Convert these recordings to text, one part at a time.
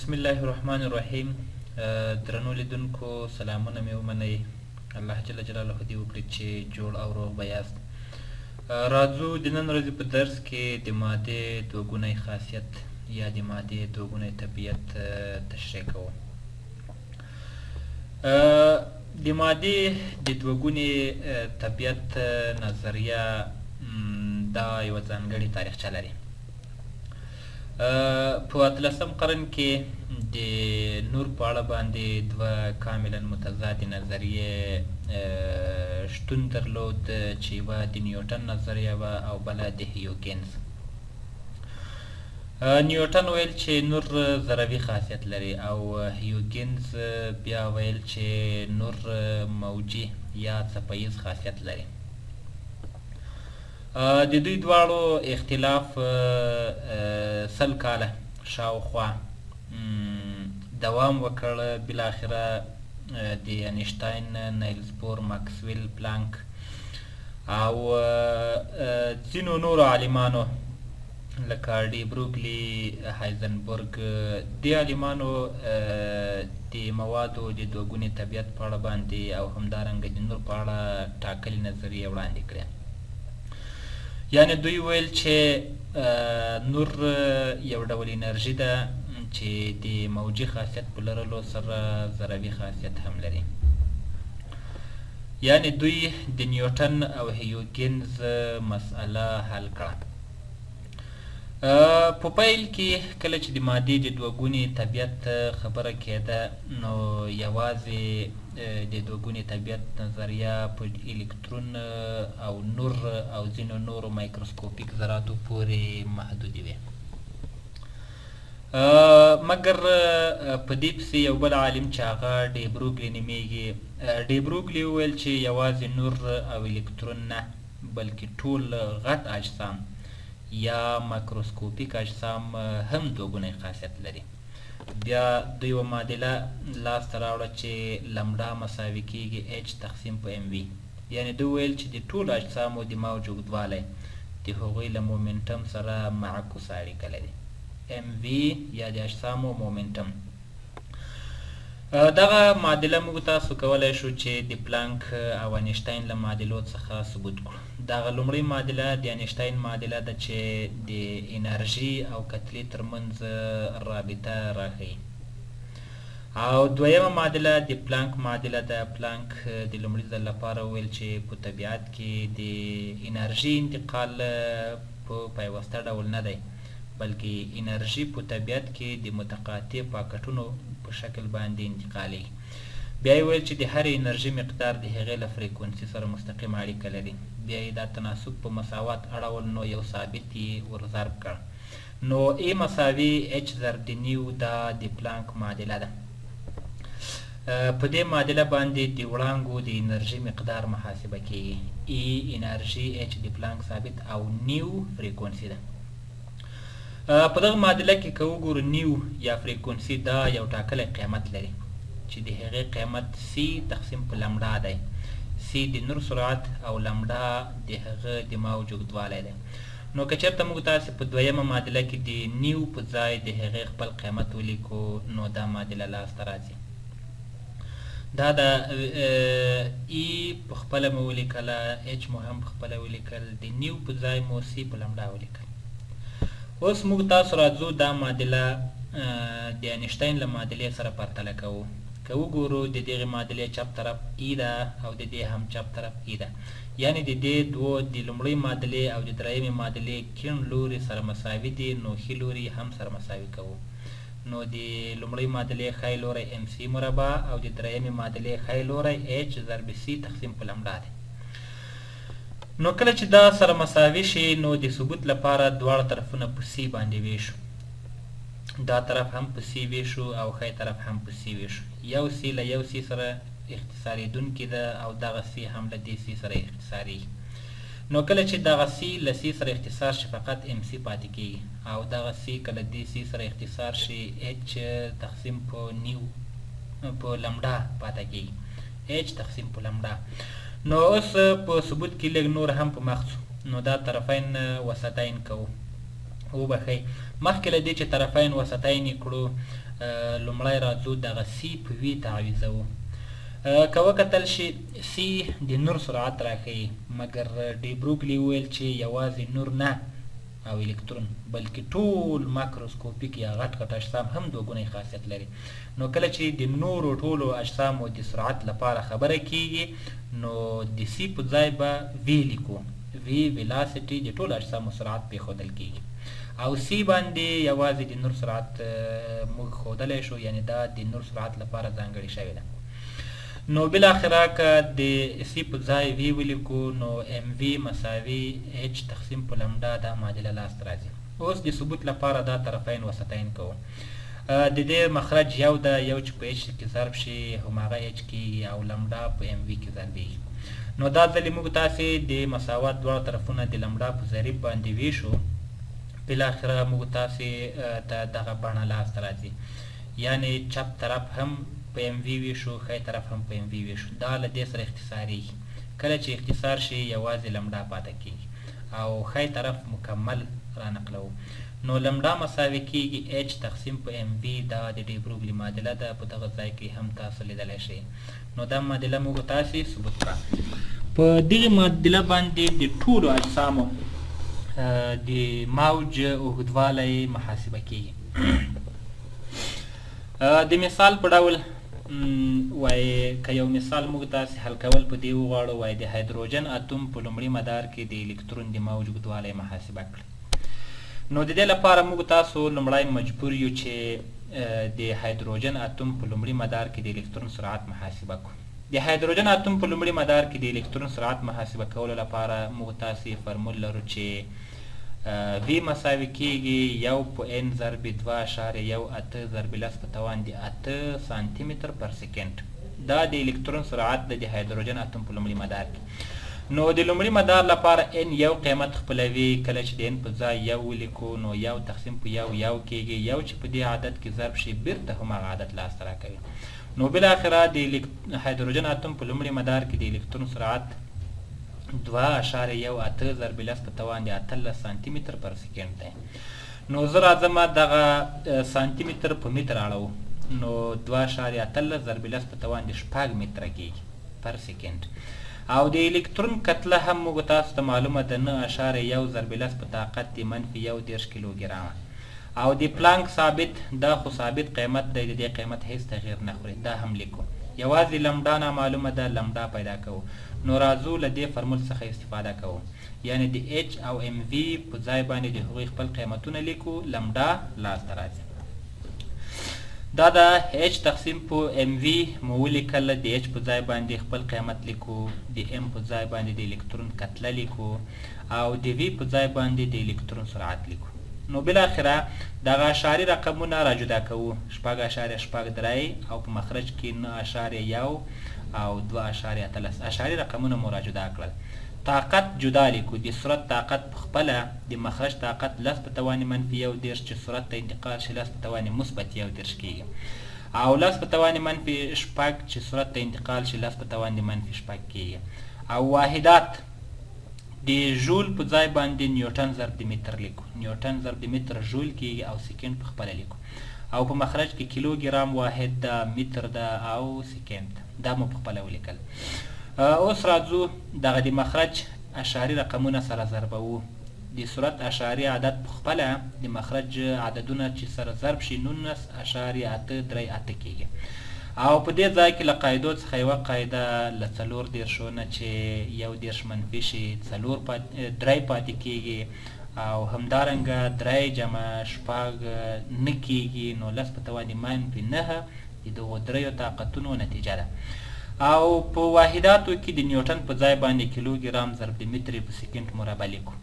بسم الله الرحمن الرحیم. درنو لیدونکو سلامونه مې ومنئ. الله جل جلاله دې وکړي چې جوړ او روغ به یاست. راځو د نن ورځې په درس کې د مادې دوګونی خاصیت یا د مادې دوګونی طبیعت تشریح کوو. د مادې د دوګوني طبیعت نظریه دا یوه ځانګړې تاریخچه لري. په 18 قرن کې د نور په اړه باندې دوه کاملا متضادې نظریې شتون درلود، چې یوه د نیوټن نظریه وه او بله د هیوګنز. نیوټن ویل چې نور ذروي خاصیت لري او هیوګنز بیا ویل چې نور موجي یا څپه ییز خاصیت لري. د دوی دواړو اختلاف 100 کاله شاوخوا دوام وکړ. بالاخره د انشتاین، نیلز بور، ماکسویل، پلانک او ځینو نورو عالمانو لکه ډي بروګلي، هایزنبرګ، دې عالمانو د موادو د دوګوني طبیعت په اړه باندې او همدارنګه د نور په اړه ټاکلې نظریې وړاندې کړې. یعنې دوی ویل چې نور یو ډول انرژي ده چې د موجي خاصیت په لرلو سره ذروي خاصیت هم لري. یعنې دوی د نیوټن او هیوګنز مسئله حل کړه. په پیل کې کله چې د مادې د دوګوني طبیعت خبره کېده، نو یوازې د دوګوني طبیعت نظریه په الکترون او نور او ځینو نورو مایکروسکوپیک ذراتو پورې محدودې وې. مګر په دې پسې یو بل عالم چې هغه ډي بروګلي نومېږي، ډي بروګلي وویل چې یوازې نور او الکترون نه، بلکې ټول غټ اجسام یا مایکروسکوپیک اجسام هم دوګونی خاصیت لري. بیا دوی یوه معادله لاسته راوړه چې لمډا مساوي کېږي H تقسیم په ام وي. یعنې دوی ویل چې د ټولو اجسامو د موج اوږدوالی د هغوی له مومنټم سره معکوسه اړیکه لري. ام وي یا د اجسامو مومنټم. دغه معادله موږ تاسو کولی شو چې د پلانک او انشتاین له معادلو څخه ثبوت کړو. دغه لومړۍ معادله د انشتاین معادله ده چې د انرژي او کتلې ترمنځ رابطه راښیي، او دویمه معادله د پلانک معادله ده. پلانک د لومړي ځل لپاره وویل چې په طبیعت کې د انرژي انتقال په پیوسته ډول نه دی، بلکې انرژي په طبیعت کې د متقاطع پاکټونو په شکل باندې انتقالېږي. بیا یې ویل چې د هرې انرژي مقدار د هغې له فریکونسي سره مستقیمه اړیکه لري. بیا یې دا تناسب په مساوات اړول، نو یو ثابت یې ورضرب کړ. نو ای مساوي اچ ضرب د نیو، دا د پلانک معادله ده. په دې معادله باندې د وړانګو د انرژي مقدار محاسبه کیږي. ای انرژي، اچ د پلانک ثابت او نیو فریکونسي ده. په دغه معادله کې که وګورو نیو یا فریکونسي دا یو ټاکلی قیمت لري چې د هغې قیمت سی تقسیم په لمډا دی. سی د نور سرعت او لمډا د هغه د موج اوږدوالی دی. نو که چېرته موږ تاسې په دویمه معادله کې د نیو په ځای د هغې خپل قیمت ولیکو، نو دا معادله لاسته راځي. دا د ای په خپله مو ولیکله، اچ مو هم په خپله ولیکل، د نیو په ځای مو سی په لمډا ولیکل. اوس موږ تاسو راځو دا معادله د انشتاین له معادلې سره پرتله کوو. که وګورو د دغې معادلې چپ طرف ای ده او د دې هم چپ طرف ای ده، یعنې د دې دوو د لومړۍ معادلې او د درېیمې معادلې کیڼ لوري سره مساوي دي، نو ښي لوري هم سره مساوي کوو. نو د لومړۍ معادلې ښی لوری ام سی مربع او د درېیمې معادلې ښی لوری اچ ضرب سی تقسیم په لمډا دی. نو کله چې دا سره مساوي شي، نو د ثبوت لپاره دواړه طرفونه په سی باندې ویشو. دا طرف هم په سی ویشو او ښی طرف هم په سی ویشو. یو سی له یو سی سره اختصارېدونکې ده او دغه سی هم له دې سی سره اختصارېږي. نو کله چې دغه سی له سی سره اختصار شي، فقط ام سی پاتې کیږي، او دغه سی که له دې سی سره اختصار شي، اچ تقسیم په نیو په لمډا پاتې کیږي، اچ تقسیم په لمډا. نو اوس په ثبوت کې لږ نور هم په مخ ځو. نو دا طرفین وسطین کوو. وبخښئ، مخکې له دې چې طرفین وسطین یې کړو، لومړی راځو دغه C په V تعویضوو. که وکتل شي C د نور سرعت راښیي، مګر ډي بروګلي وویل چې یوازې نور نه او الکترون بلکې ټول ماکروسکوپیک یا غټ غټ اجسام هم دوه ګونی خاصیت لري. نو کله چې د نورو ټولو اجسامو د سرعت لپاره خبره کیږي نو د C په ځای به V لیکو. V velocity د ټولو اجسامو سرعت پېښودل کیږي، او C باندې یوازې د نور سرعت موږ ښودلی شو، یعنې دا د نور سرعت لپاره ځانګړې شوې ده. نو بالاخره که د C په ځای V ولیکو نو MV مساوي H تقسیم په لمډا دا معادله لاسته راځي. اوس د ثبوت لپاره دا طرفین وسطین کوو. د دې مخرج یو ده، یو چې په H کې ضرب شي هماغه H کیږي او لمډا په MV کې ضربیږي. نو دا ځلې موږ تاسې د مساوات دواړه طرفونه د لمډا په ضریب باندې ویشو، بالاخره موږ تاسې ته دغه بڼه لاسته راځي، یعنې چپ طرف هم په ام وی ویشو، ښی طرف هم په ام وی ویشو. دا له دې سره اختصاریږي، کله چې اختصار شي یوازې لمډا پاته کیږي او ښی طرف مکمل را نقلوو. نو لمډا مساوي کیږي H تقسیم په ام وی، دا د ډي بروګلي معادله ده، په دغه ځای کې هم تاسو لیدلی شئ. نو دا معادله موږ تاسې ثبوت کړه. په دغې معادله باندې د ټولو اجسامو د موج اوږدوالی محاسبه کیږي. د مثال په ډول وایي که یو مثال موږ تاسې حل کول په دې وغواړو، وایي د هایدروجن اتوم په لومړي مدار کې د الکترون د موج اوږدوالی محاسبه کړئ. نو د دې لپاره موږ تاسو لومړی مجبور یو چې د هایدروجن اتوم په لومړي مدار کې د الکترون سرعت محاسبه کړو. د هایدروجن اتوم په لومړي مدار کې د الکترون سرعت محاسبه کولو لپاره موږ تاسې فرمول لرو چې V مساوي کیږي یو په n ضرب 2.18 ضرب 10 په توان د 8 سانتي متر پر سیکنډ. دا د الکترون سرعت ده د هایدروجن اتوم په لومړي مدار کې. نو د لومړي مدار لپاره n یو قیمت خپلوي، کله چې د n په ځای یو ولیکو نو یو تقسیم په یو یو کیږي، یو چې په دې عدد کې ضرب شي بیرته هماغه عدد لاسته راکوي. نو بالاخره د هایدروجن اتوم په لومړي مدار کې د الکترون سرعت 2.18 ضرب 10 په توان د 18 سانتي متر پر سیکنډ دی. نو زه راځم دغه سانتي متر په متر اړوو، نو 2.18 ضرب 10 په توان د 6 متره کیږي پر سیکنډ. او د الکترون کتله هم موږ تاسو ته معلومه ده 9.1 ضرب 10 په طاقت د منفي 31 کیلوګرامه. او د پلانک ثابت، دا خو ثابت قیمت دی، د دې قیمت هیڅ تغییر نه خوري، دا هم لیکو. یوازې لمډا نامعلومه ده، لمډا پیدا کوو. نو راځو له دې فرمول څخه استفاده کوو، یعنې د H او ام وی په ځای باندې د هغوی خپل قیمتونه لیکو، لمډا لاسته راځي. دا د H تقسیم په ام وی مو ولیکل، د H په ځای باندې خپل قیمت لیکو، د M په ځای باندې د الکترون کتله لیکو، او د V په ځای باندې د الکترون سرعت لیکو. نو بالاخره دغه اشعاري رقمونه را جدا کوو، 6.63 او په مخرج کې 9.1 او 2.18 اشعاري رقمونه مو را جدا کړل. طاقت جدا لیکو، د سرعت طاقت په خپله، د مخرج طاقت 10 په توان منفي 31 چې سرعت ته انتقال شي 10 په توان مثبت 31 کیږي، او 10 په توان منفي 6 چې سرعت ته انتقال شي 10 په توان منفي 6 کیږي. او واحدات د ژول په ځای باندې نیوټن ضرب د متر لیکو، نیوټن ضرب د متر ژول کیږي او سیکنډ په خپله لیکو. او په مخرج کې کیلوګرام واحد ده، متر ده او سیکنډ ده، دا مو په خپله ولیکل. اوس راځو دغه د مخرج اشعاري رقمونه سره ضربوو. د سرعت اشعاري عدد په خپله د مخرج عددونه چې سره ضرب شي 19.838 کیږي. او په دې ځای کې له قاعدو څخه یوه قاعده له 34 نه چې 31 منفي شي 3 پاتې کیږي، او همدارنګه 3 جمع 6 نه کیږي، نو 10 په توان منفي 9 د دغو دریو طاقتونو نتیجه ده. او په واحداتو کې د نیوټن په ځای باندې کیلوګرام ضرب د متر په سیکنډ مربع لیکو،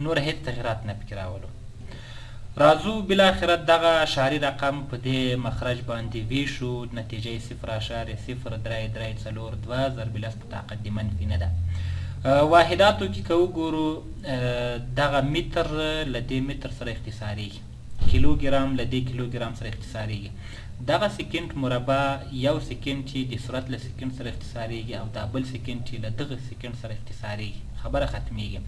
نور هیڅ تغیرات نه پکې راولو. راځو بالاخره دغه اشعاري رقم په دې مخرج باندې ویشو، نتیجه یې 0.03342 ضرب 10 په طاقت د منفي نه ده. واحداتو کې که وګورو دغه متر له دې متر سره اختصاریږي، کیلوګرام له دې کیلوګرام سره اختصاریږي، دغه سیکنډ مربع یو سیکنډ چې د سرعت له سیکنډ سره اختصاریږي او دا بل سیکنډ چې له دغه سیکنډ سره اختصاریږي، خبره ختمیږي،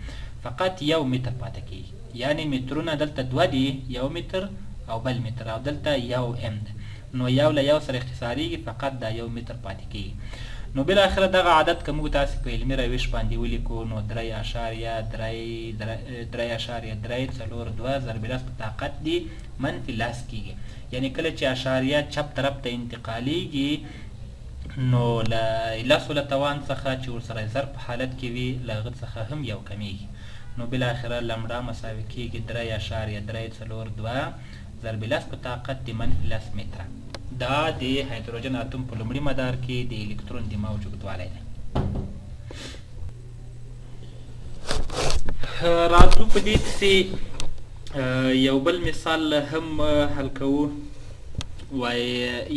فقط یو متر پاتې کیږي. یعنی مترونه دلته دوه دي، یو متر او بل متر، او دلته یو ام ده، نو یو له یو سره اختصاریږي، فقط دا یو متر پاتې کیږي. نو بالاخره دغه عدد که موږ تاسې په علمي روش باندې ولیکو نو 3.3.342 ضرب 10 په طاقت دي منفي 10 کیږي. یعنی کله چې اشاریه چپ طرف ته انتقالیږي نو له لسو له توان څخه چې ورسره ضرب په حالت کې وي له هغه څخه هم یو کمیږي. نو بالاخره لمډا مساوي کیږي 3.342 ضرب 10 په طاقت د منفي 10 متره. دا د هایدروجن اتوم په لومړي مدار کې د الکترون د موج اوږدوالی دی. راځو په دې پسې یو بل مثال هم حل کوو. وایي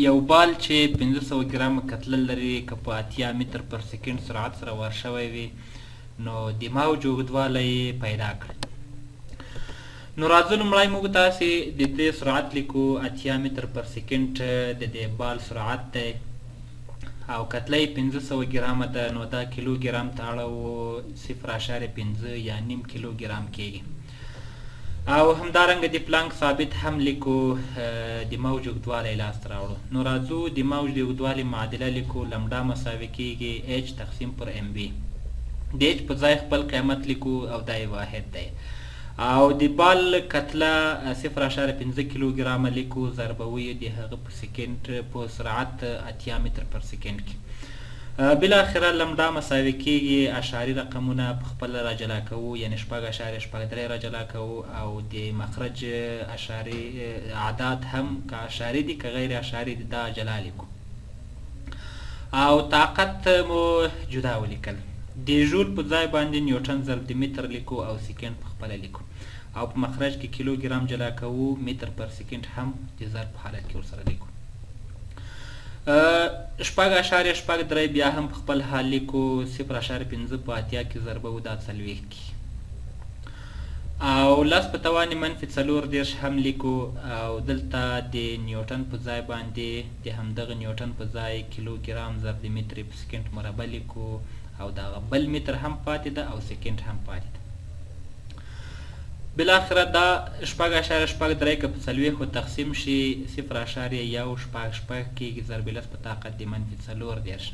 یو بال چې 500 ګرامه کتله لري که په 80 متر پر سیکنډ سرعت سره وار شوی وي نو د موج اوږدوالی یې پیدا کړئ. نو راځو لومړی موږ تاسې د دې سرعت لیکو، 80 متر پر سیکنډ د دې بال سرعت دی او کتله یې 500 ګرامه ده، نو دا کیلو ګرام ته اړوو 0.5 یا نیم کیلو ګرام کیږي. او همدارنګه د پلانک ثابت هم لیکو، د موج اوږدوالی لاسته راوړو. نو راځو د موج د اوږدوالي معادله لیکو، لمډا مساوي کیږي H تقسیم پر ام وي. د H په ځای خپل قیمت لیکو او دا یې واحد دی، او د بال کتله 0.5 کیلو ګرامه لیکو، ضربوو یې د هغه په سیکنډ په سرعت 80 متر پر سیکنډ کې. بالاخره لمډا مساوي کیږي اشاري رقمونه په خپله راجلا کوو، یعنې 6.63 راجلا کوو، او د مخرج اشاري اعداد هم که اشاري دي که غیر اشاري دي دا جلا لیکو، او طاقت مو جدا ولیکل. د ژول په ځای باندې نیوټن ضرب د متر لیکو او سیکنډ په خپله لیکو، او په مخرج کې کیلو ګرام جلا کوو، متر پر سیکنډ هم د ضرب په حالت کې ورسره لیکو. 6.63 بیا هم په خپل حال لیکو، 0.5 په 80 کې ضربوو دا 40 کېږي، او 10 په توان منفي 34 هم لیکو، او دلته د نیوټن په ځای باندې د همدغه نیوټن په ځای کیلو ګرام ضرب د متر په سیکنډ مربع لیکو، او دغه بل متر هم پاتې ده او سیکنډ هم پاتې ده. بالاخره دا 6.63 که په 40 تقسیم شي 0.166 کېږي ضرب 10 په طاقت د منفي 34.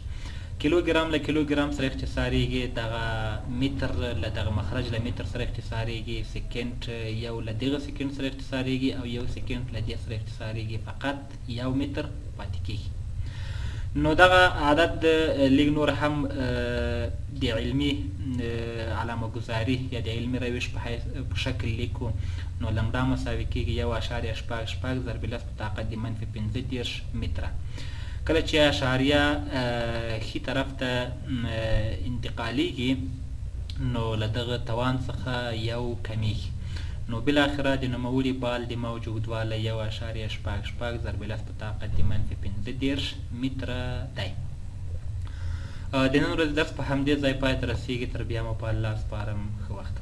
کیلو ګرام له کیلو ګرام سره اختصاریږي، دغه متر له دغه مخرج له متر سره اختصاریږي، سیکنډ یو له دغه سیکنډ سره اختصاریږي او یو سیکنډ له دې سره اختصاریږي، فقط یو متر پاتې کېږي. نو دغه عدد لږ نور هم د علمي علامه ګذاري یا د علمي روش په شکل لیکو. نو لمډا مساوي کېږي 1.66 ضرب 10 په طاقت د منفي 35 متره. کله چې اشاریه ښي طرف ته انتقالیږي نو له دغه توان څخه یو کمیږي. نو بالاخره د نوموړي بال د موج اوږدوالی 1.66 ضرب 10 په طاقت د منفي 35 متره دی. د نن ورځې درس په همدې ځای پای ته رسیږي. تر بیا مو په الله سپارم. ښه وخت.